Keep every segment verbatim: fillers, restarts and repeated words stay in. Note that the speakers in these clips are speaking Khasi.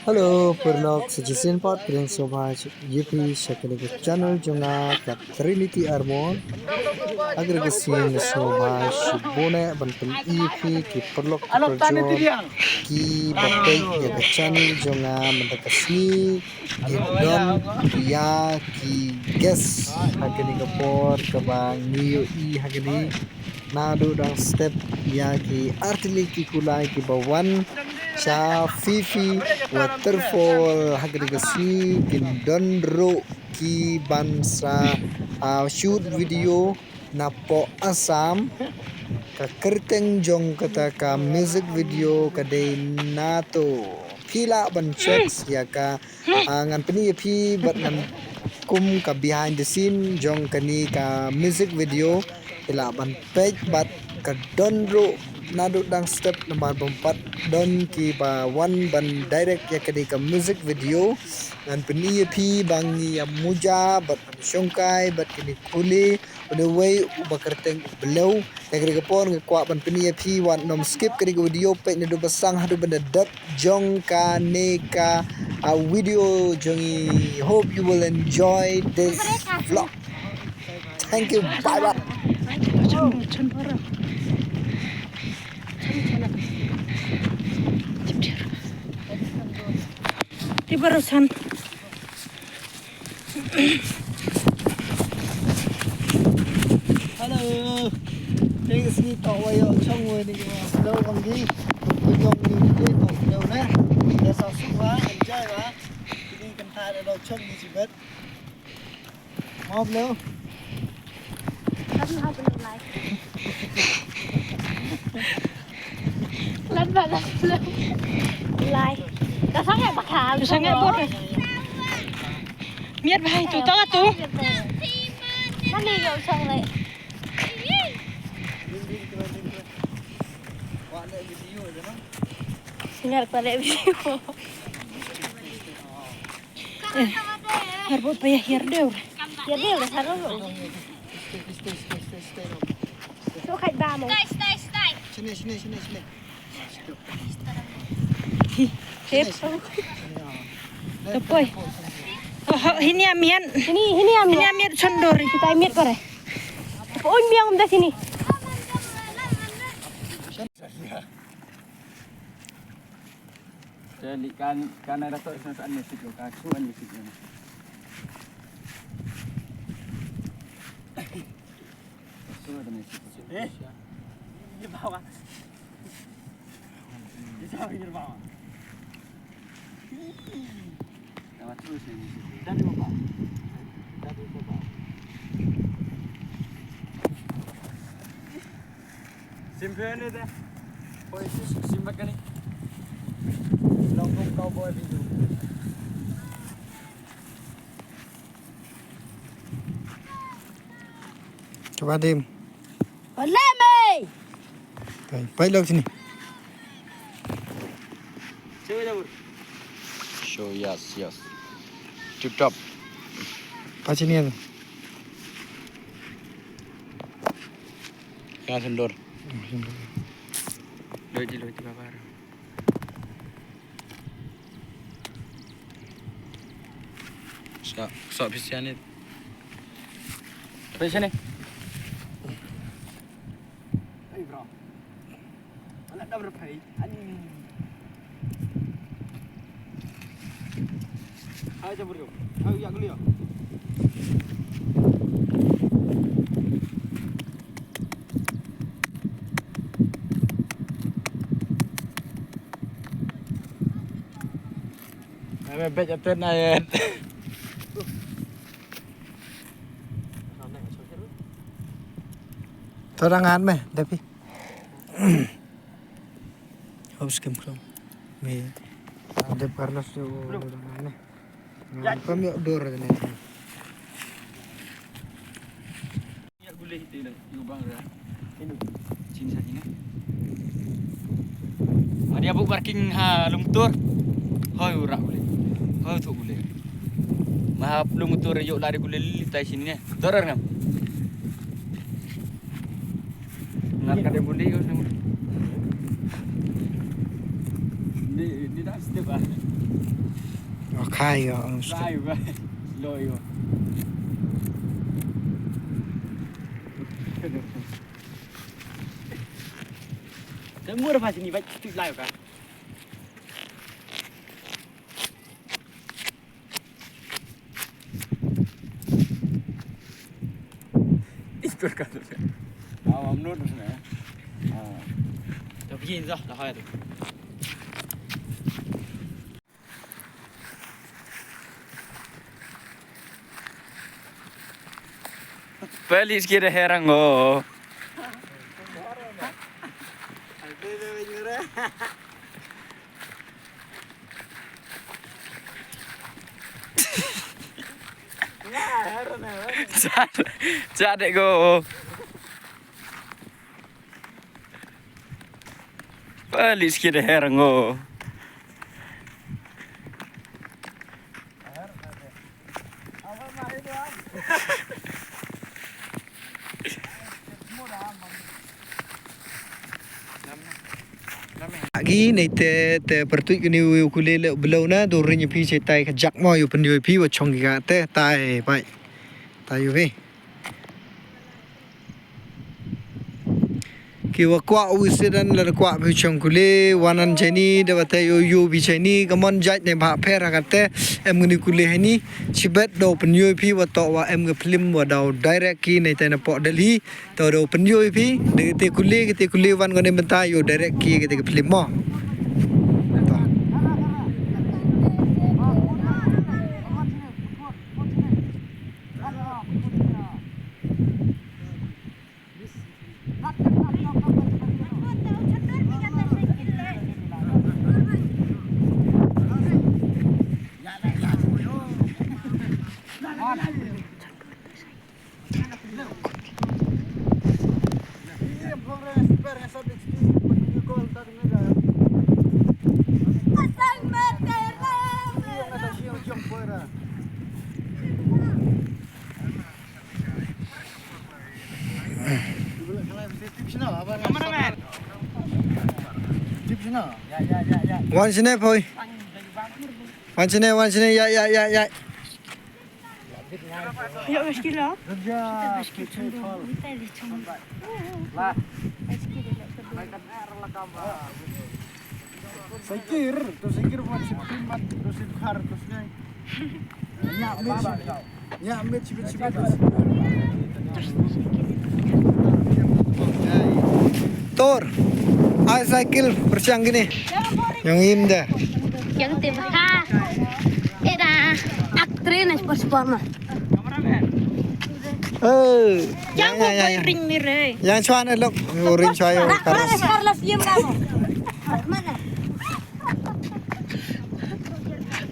Hello, paralok, sa shisien pat pdiang sngewbha ïa phi sha kane ka channel jong nga ka Trinity Armon. Ha kane ka sngi nga sngewbha shibun ban pyni ïa phi ki paralok ki parajor kiba peit ïa ka channel jong nga mynta ka sngi. Ki don ïa ki guest ha kane ka por kaba ngi ïohi ha kane. Naduh dang step ïa ki artylli ki kulai kiba wan sha Phi Phi Waterfall ha kane ka sngi. Kin don ruh kiban sa, ah, shoot video napoh Assam. Ka kyrteng jong kata ka music video ka dei Nato. Phi lah ban check ïa ka, ah, ngan pyni ïa phi bad ngan kum ka behind the scene jong kane ka music video. Phi lah ban peit bad ka don ruh naduh dang step namar ba ym pat don kiba wan ban direct ïa kane ka music video. Ngan pyni ïa phi ba ngi ïa muja bad ban shongkai bad kine khuli. Uwei uba kyrteng u Blew. Ïa kane ka por nga kwah ban pyni ïa phi wat nym skip kane ka video, peit naduh ba sdang haduh ban da dep jong kane ka, ah, video jong ngi. Hope you will enjoy this vlog. Thank you. Bye bye. Ti barusan. Hello. Teng sngi to wa yo chong wa ni wa lo ong gi. Ko jong ni ni to lo na. Ya sa su wa enjoy wa. Ni kan ta lo chong ni jibat. Mo blo. Kan ha blo lai. Lan ba lan blo. Lai. Ka sangat bakal. Ka sangat bor. Miat bhai tu to tu. Mani yo chong lai. Singar pale video. Harbot payah hiar deur. Hiar deur dah sarong. So khat ba mo. Sini, sini, sini, sini. Hi, tep. Tepoi. Oh, hini amian. Hini, hini amian. Hini amian sondor. Kita amian pare. Tepoi miang dah sini. Jadi kan kan ada tu sana sana situ kaku kan di situ. Eh, di bawah. Di bawah, di bawah. Lewat terus ini. Dari bawah. Dari bawah. Simple ni dah. Koi sis simpan kali. Longkong cowboy video. Coba dim. Boleh mei. Pai, pai lok sini. Show yes, yes. Tip top. Pai sini ya. Yang sendor. Loi di loi di babar. Sa sa pisianit. Pisianit. Hey bro. Mana dah berpai? Ani. Hai jabur yo. Hai ya kuliah. Ai me bej atet na yet. Tadang an me, Devi. Hop skim khlong. Me. Dev Carlos tu tadang an me. Ngam pam yok dur ne. Yak gulai hiti le, yu bang ra. Ini. Chin sa ina. Madi abu parking ha lungtur. Hoi ura gulai. Hoi tu gulai. Maha lungtur yok lari gulai li tai sini. Dorar ngam. Ngar kada gulai ko sama. Ni dah step ah. Oh, khai yo, um, step. Khai ba. Lo yo. Dah mur apa sini, baik step lai ka. Istor ka tu. Ah, am not usna. Ah. Tapi ini dah, dah hai tu. Pali sikit dah herang oh. Chat, chat dek go. Pali sikit dah herang oh. Agi nei te te pertuit kini u kule le belau na do rin phi che tai ka jak mo yu pen yu phi wa chong ga te tai pai. Tai yu phi. Ki wa kwah u sidan la kwah phi chong kule, wan an jeni, da wa te yo yo bi jeni, ka mon jait ne bha pher ha ka te, em ngni kule hani, chibet do pynyo phi wa to wa em ka film wa daw direct ki ne te na pok Delhi, to do pynyo phi, de te kule, ki te kule wan ko ne benta yo direct ki, ki te ka film mo. To. Wan sini, boy. Wan sini, wan sini, ya, ya, ya, ya. Sakir, to sakir buat sipin mat, to sikhar, to sngai. Nyak mit sipin, nyak mit sipin sipin. Tor, ai cycle persiang gini. Yang im dah. Yang tebha. Era, ak train as pas pama. Eh, yang ya, ya, ya, ya. Ring ni re. Yang chuan elok, ring chuan yo, Carlos. Carlos, Carlos, diem kamu. Mana?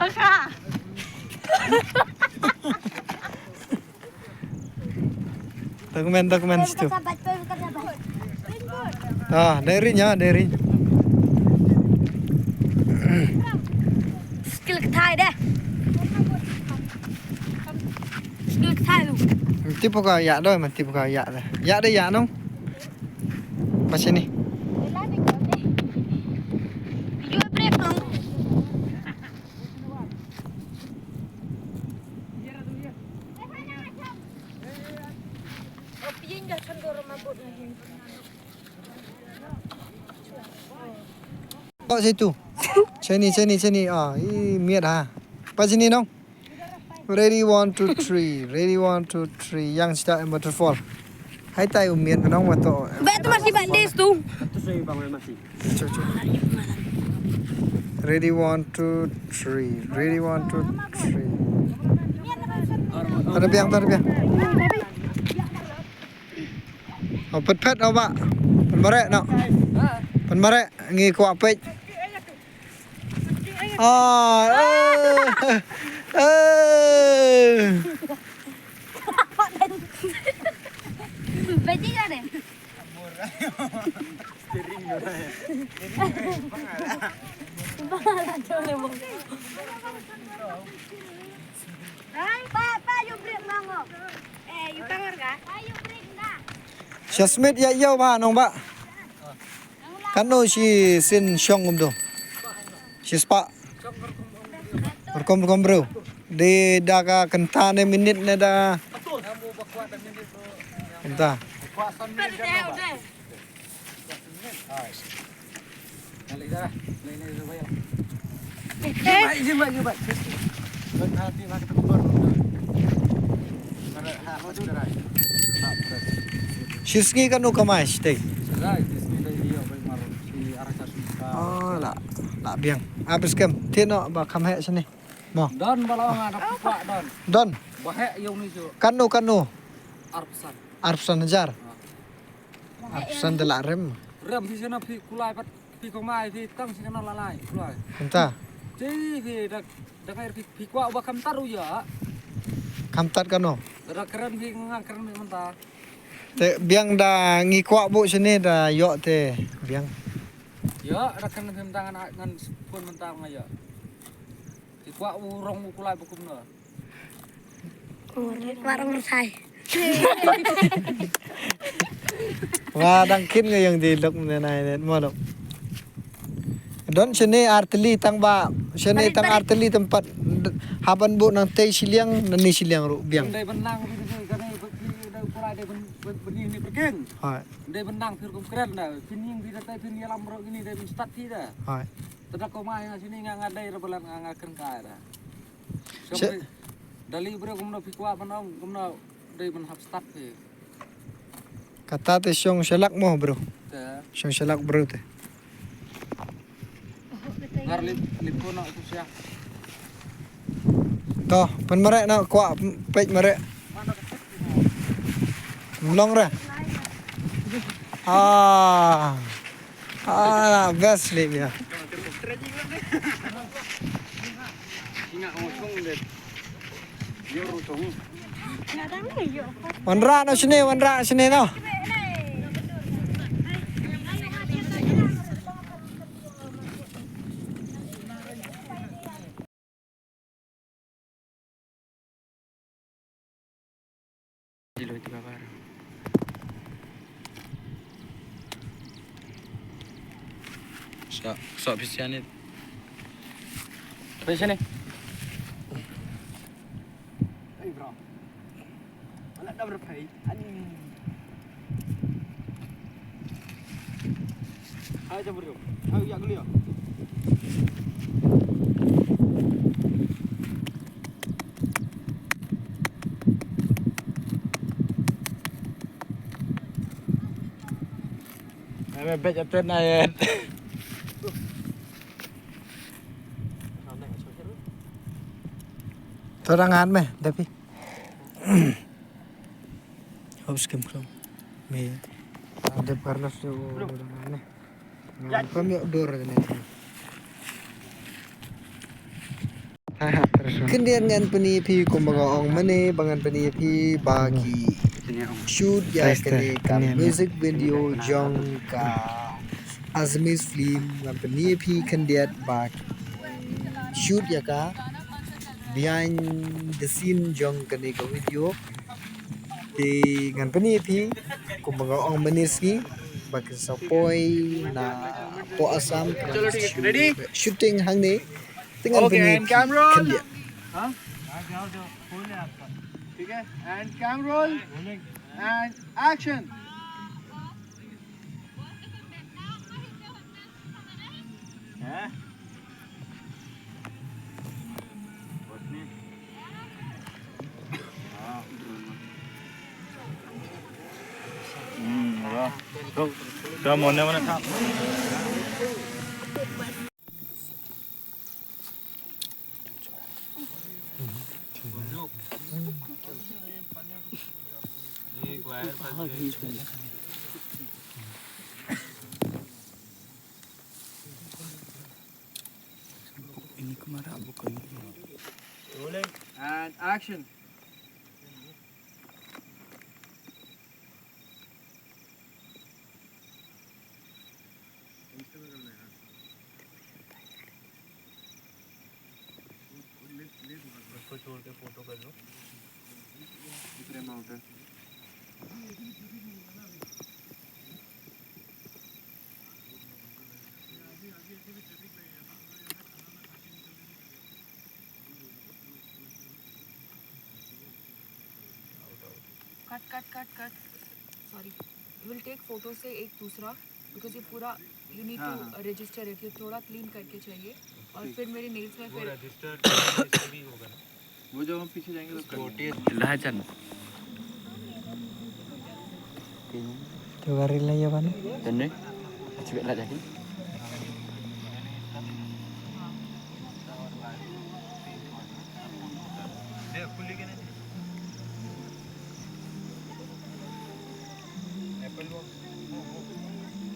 Aka. Dokumen, dokumen situ. Ah, dei ring ya, dei ring. Skill kthai deh. Skill kthai lu. Tipu ka ya doi, man tipu ka ya deh. Ya deh ya nong. Pas ini. Yo break nong. Oh, situ. Sini, sini, sini. Ah, i miat ha. Pas sini nong. Ready, one, two, three. Ready, one, two, three. Yang start and waterfall. Hai tai u mian ka nong wa to. Ba tu masih bak des tu. Cuh, cuh. Ready, one, two, three. Ready, one, two, three. Tada biang, tada biang. Oh, pet pet oh ba. Pynmareh no. Pynmareh ngi kwah peit. Ah, eh, eh. Bajingan eh. Pa, pa, you break mango. Eh, you cover ka? Pa, you break na. Sha smit ya yo ba nong ba. Kano shi sin shong um do. Shispah. Rukom rukom bro. Dei da ka kynta ne minit ne da. Kynta. Shi sngi katno kamai shatei? Oh, la, la biang. Ah, bas kem. Te no ba kham heh shane. Mo. Don ba long, ah, da phi kwah don. Don. Ba heh ïa uni shu. Katno, katno? Arphew san. Arphew san hajar. Ah. Arphew san da la rem. Rem phi shano phi kulai pat phi kumai phi tang shi kano la lai kulai. Kumta. Te phi da, da kai phi, phi kwah ba kham tad ruh ïa. Kham tad kano? Da kren phi nga kren phi mynta. Te biang da ngi kwah buh shane da ïoh te biang. Ïa, da kren phi mynta ngan, ngan phone mynta nga ïa. Te kwah u rong u kulai ba kumno. Kwah rong u sai. Wa dang kit nga ïa dei lok ne nai ne mo lok. Don shane ar tylli tang ba, shane tang ar tylli tympat hap ban buh nangtei shiliang, nangne shiliang ruh biang. Dei ban nang phi dei kane ba phi dei u kulai dei ban, ban, ban ïa ni pyrking. Hai. Dei ban nang phi rukom kren da. Phin ïa phi da tei phin ïalam ruh kine dei ban stad phi da. Hai. Te da kumai nga shane nga, nga dei ruh ba la nga, nga kren kai da. Shong phi, da lei briew kumno phi kwah ban ong kumno dei ban hap stad phi. Kata te shong shalak mo bro. Te. Shong shalak bro te. Ngar lip, lip ko na tu sia. To, pynmareh na kwah peit mareh. Mlong re. Ah. Ah, best lip ïa. Wanrah noh shane, wanrah shane noh. Sa, sa pisianit. Pisianit. Hey bro. Wala da berpai. Ani. Hai jabur yo. Hai yak liyo. Hai me bet aten ayet. Torang an me, Dapi. Hop skim khlong. Me. Dep Carlos tu orang ne. Ngan pam yok dur ne. Khyndiat ngan pyni phi kumba nga ong mane ba ngan pyni phi ba ki shoot ïa kane ka music video jong ka Assamese film ngan pyni phi khyndiat ba ki shoot ïa ka behind the scene jong kane ka video. Te ngan pyni ïa phi kumba nga ong mynne sngi ba ki sa poi na poh Assam shooting hangne. Te ngan pyni ïa phi khyndiat. ठीक है, and cam roll and action. Rolling and action. उसको छोड़ के फोटो कर लो। दूसरे mountain. Cut cut cut cut. Sorry, will take photo से एक दूसरा, बिकॉज ये पूरा you need to register it. ये थोड़ा क्लीन करके चाहिए। और फिर मेरे नेल्स में फिर रजिस्टर्ड भी होगा ना। वो जब हम पीछे जाएंगे तो कर लेंगे। Lahajan. Tiwari la ya bana. Tene. Achbe la jakin.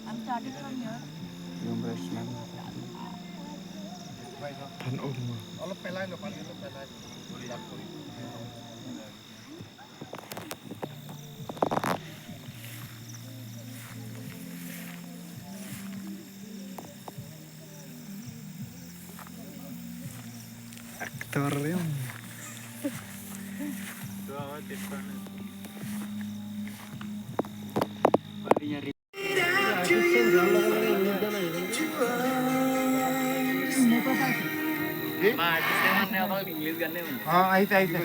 I'm starting from here. Yung brush lang. Tan um. অলপ পেলাই ল, পানীটো পেলাই ল। Aktor yung. हाँ, आइए, आइए।